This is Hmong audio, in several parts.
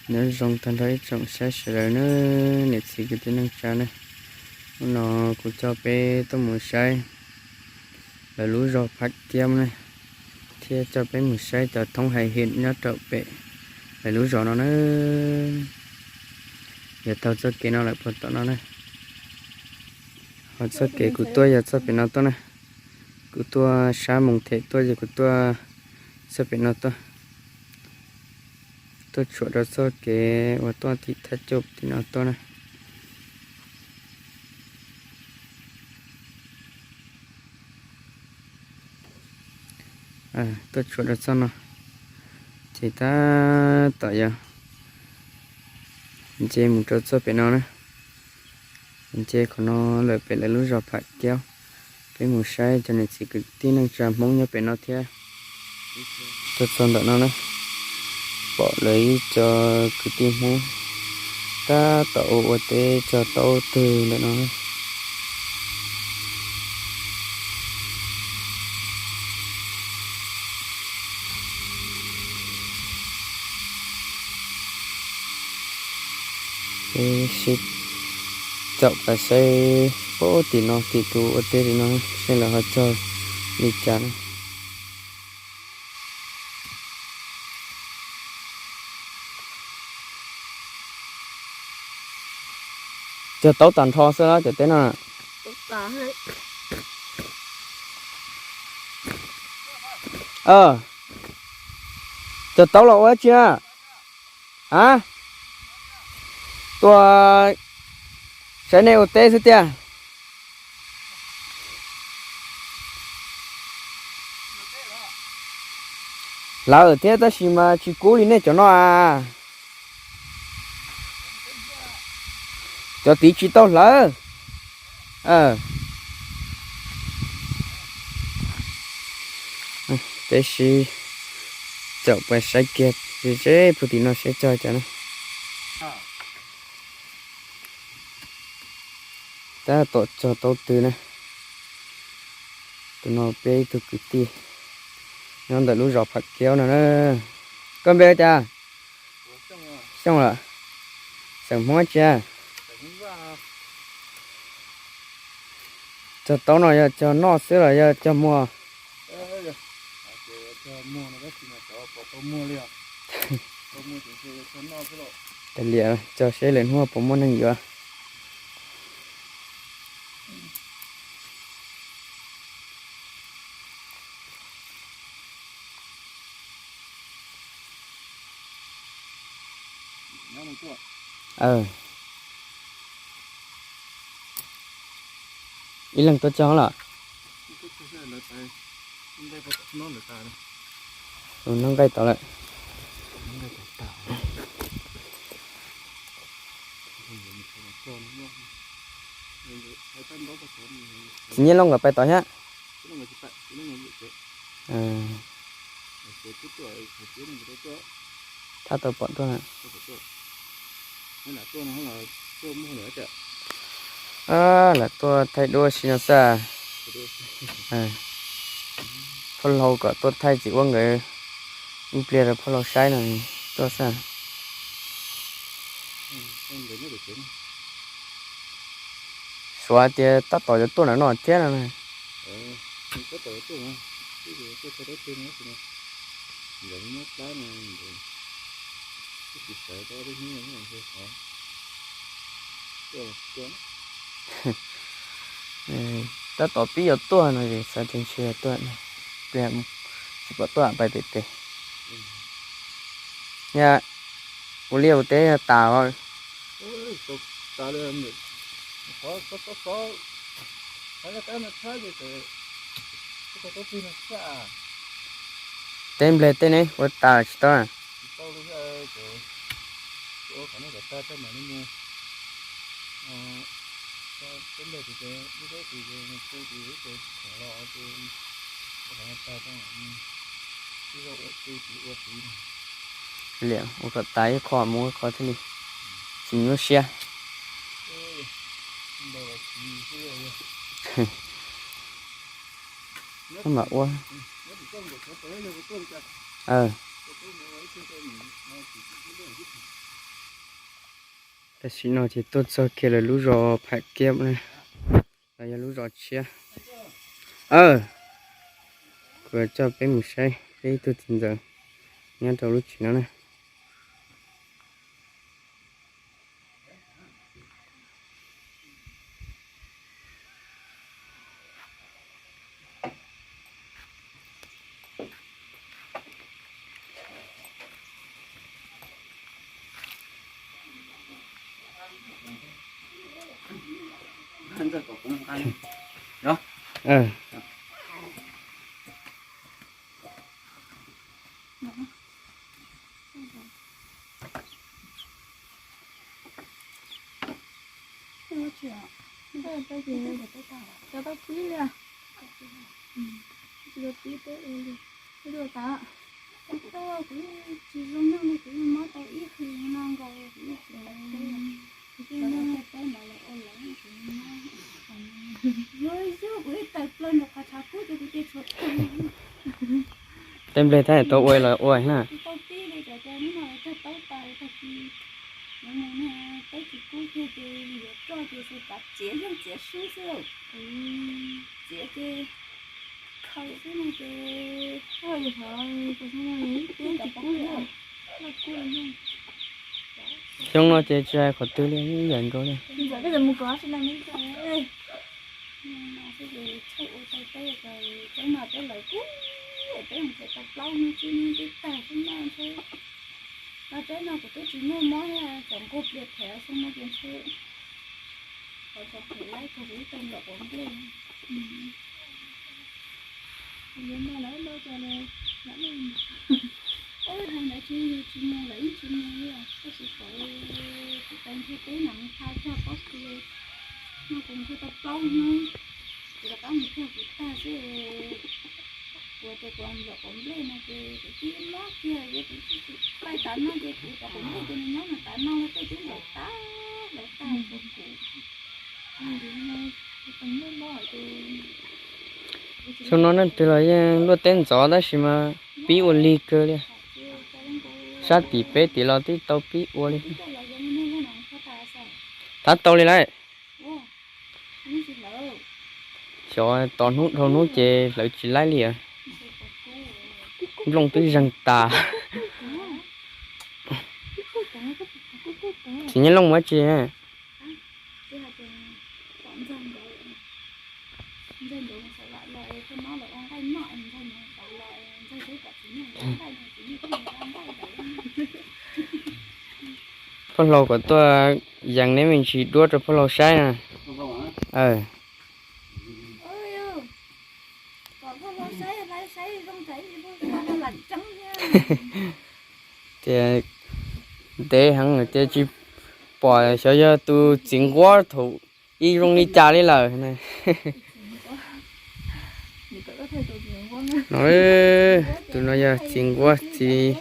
Nyob zoo tag nrho ib tsoom saib sawv daws na, niam txiv kwv tij neej tsa na. Hnub no kuv coj peb tuaj mus saib lawv lub zos Pham Kiaub na, thiab coj peb mus saib cov thoob hais him nyob rau pem lawv lub zos no na. Yog taug txoj kev no lawm puag tom no na. Ho txoj kev kuv tuaj yog txoj pem no tuaj na. Kuv tuaj sab Moos Them tuaj ces kuv tuaj txoj pem no tuaj. Tuaj tshuam rau txoj kev uas tuaj tim thaj cuj tim no tuaj na. Tuaj tshuam rau txoj no, ces tab tom yog nce mus rau txoj pem no na. Nce qhov no lawm pem lawv lub zos Pham Kiaub, peb mus saib cov niam txiv kwv tij neej tsa Hmoob nyob pem no thiab. Tuaj txog ntawm no na, pom lawv ib co kwv tij Hmoob tab tom ua ua teb tso taub twg ntawm no. Peb sib caum pas saib puag tim no tim tus ua teb li no, saib lawv ho cog li cas na. Cog taub tas nrho xwb los cov teb no. Cog taub los ua dab tsi na? A, tuaj saib nej ua teb xwb tiag. Hlawv thiab tab sis mas tsis kub li nej cov no a. Cov tid tsis tau hlawv. Peb sib caum pas saib kiag seb puag tim no saib cog cas na. Tab tom cog taub twg na. Tus no peb ib tug kwv tij nyob ntawm lub zos Pham Kiaub no na. Koj npe cas? Xyooj lawm. Xeem Hmoob tsi? Cog taub no yog cog noj xwb los yog cog muag? Liam cog seb lwm hnub puas muaj neeg yuav. Ib leeg tuaj cog lawm. Noj nqaij tod lawm. Txiv Nyiaj Looj nkawd pais tod thiab. Thaj tau pom tuaj. Lam tuaj thaij duab si no xwb. Phauj Lau kom tuaj thaij txiv Uab nkawd ib pliag rau phauj Lau saib no tuaj xwb. Suav tias tab tom yuav tuaj ntawm no thiab no. Tab tom pib yuav tuaj no es xav tias ntshe yuav tuaj, tsis pom tuaj pais pem pem. Yog ua liaj ua teb tas os. Teb nplej tej ne ua tas tsis tau na. Liam ua kom tas ib qho mus ib qho thiaj li tsis nyuaj siab. Mam ua. Tam sim no ces tuaj txog kiag lawv lub zos Pham Kiab na, los yog lub zos tshiab. Kuv coj peb mus saib peb ib tug txiv ntxawm nyob rau lub tsev no na. Tej nplej thiab tau ua los ua na. Xyoo no ces tsis hais qhov twg li, ib yam nkaus li. Xyoo no leej twg los yeej luaj teb ntxov tab sis mas pib ua lig kawg li. Sab tim peb tim los twb tau pib ua li. Thav tau li lawm. Xyov tos hnub dhau hnub ces hlawv tsis laib li. Nplooj twb zeeg tas. Txiv Nyaj Looj ua tsi? Phuaj Hlau kom tuaj yees neb me ntsis duab rau Phuaj Hlau saib na. Tias ntev heev tias tsis pom, xyov yog tus txiv nquab thaum ub zoo li cas li lawm. No, tus no yog txiv nquab, txiv,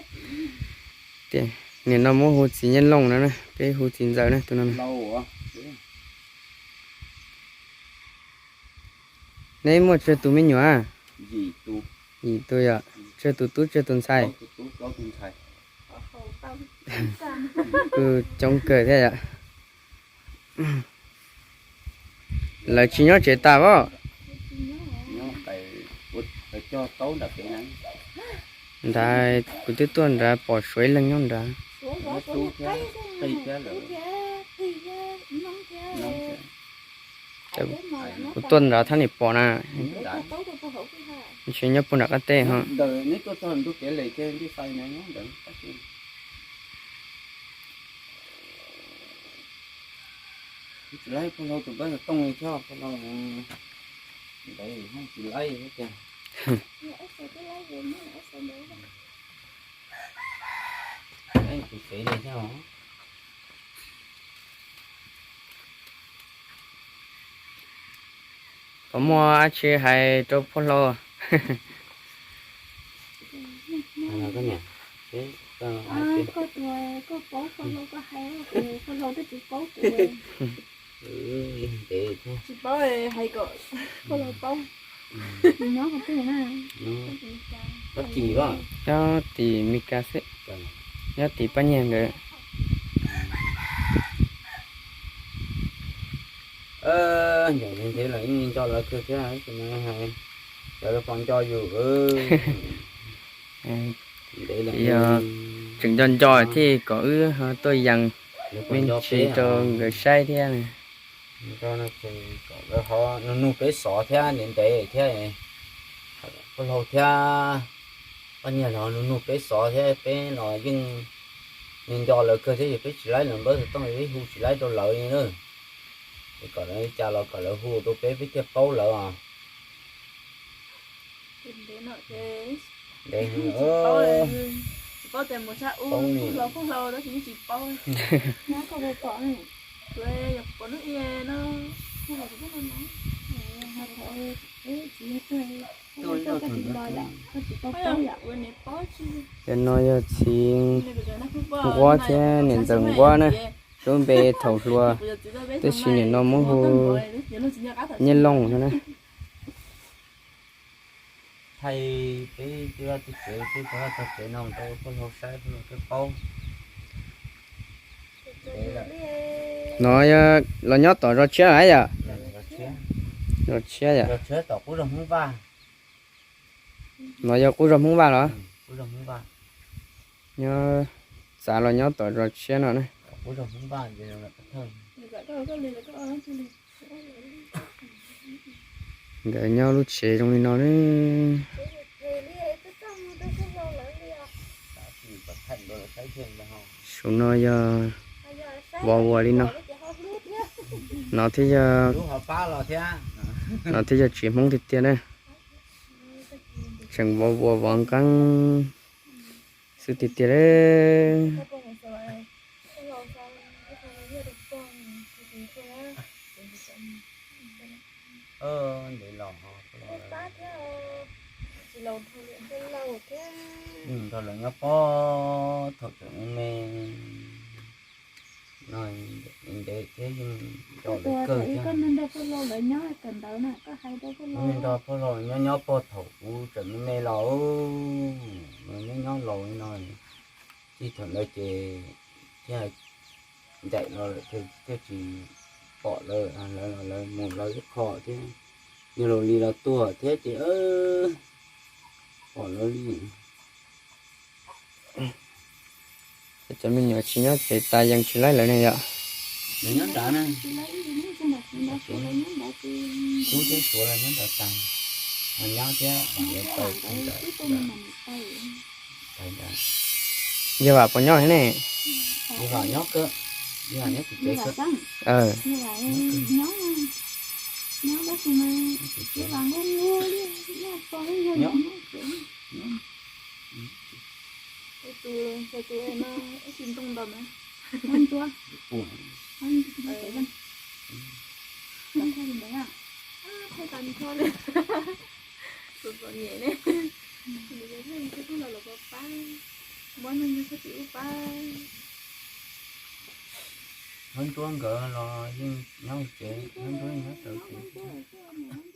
nim no muab hu txiv Nyaj Looj no na, peb hu txiv ntxawm na tus no. Neb muaj tsawg tus me nyuam? Yim tus yom, tsawg tus tub tsawg tus ntxhais? Kuj coob kawg thiab yom. Lawv tsis nyob tsev tas os? Nrad kuv twb tuaj nrad pom suav ib leeg nyob nrad. Kuv tuaj nrad thiaj li pom na. Ntshe nyob puag nram qab teb ho. Puas muaj dab tsi hais rau Phuaj Hlau? Nyob tim Mes Kas xwb, nyob tim pab nyiag nkawd. Ncaim ntev los yeej nco lawv kawg thiab, tab sis mas hais cov lawv puas nco yus. Ntev los yog tseem nco nco thiaj kom wb ho tuaj yees me ntsis rau nkawd saib thiab. Nco no ces kom lawv ho nug nug peb xov thiab ntev ntev thiab. Pog laug thiab poj niam los nug nug peb xov thiab, peb los yeej nco lawv kawg thiab, ces peb tsis laib lawv npawb xov tooj, peb hu tsis laib rau lawv li na. Es kom lawv li cas los kom lawv hu rau peb, peb thiaj paub lawv os. Ntev, paub li. Cov no yog txiv Nquab thiab niam ntxawm Nquab na, lub npe thaum hluas, tab sis nim no muab hu Nyiaj Looj no na. Thaij peb tej vaj tej tsev, peb cov vaj cov tsev no rau pog laug saib, pog laug thiaj paub. No yog los nyob tom zos tshiab lawm yom? Zos tshiab yom? Zos tshiab tom qub zos Hmoob Vaj. No yog qub zos Hmoob Vaj los? Qub zos Hmoob Vaj. Nyob, txav los nyob tom zos tshiab no na. Nkawd nyob lub tsev zoo li no ne. Saum no yog vov vuas li no. No thiaj yog, no thiaj yog tsev Hmoob tiag tiag na. Tseem vov vuas vov nqeeb xwb tiag tiag li. Ntev los, nrog lawv nyob pob thaum tseem me me no, ntev thiab yeej nco lawv kawg thiab. Nrog pog laus nyob nyob pob thaum kuv tseem me me los, nyob nyob laus li no, txij thaum ntawd ces thiaj ncaim los lawm thiaj tsis pom lawv, lawv los lawv mus lawv ib qho thiab, yog laus li los tuag thiab ces pom lawv li. Cov me nyuam tsis nyob tsev tas yeej tsis laib lawv ne yom? Nyob nrad na. Tub thiab Suav lawv nyob nrad tas, ho nyab thiab lawv tau nrad. Yog Vam puas nyob ne? Yog Vam nyob kawg, yog Vam nyob tsis tsev kawg. Nyob, nyob, nyob. Hlob Ntsuab nkawd los yeej nyob tsev, Hlob Ntsuab nyob tsev.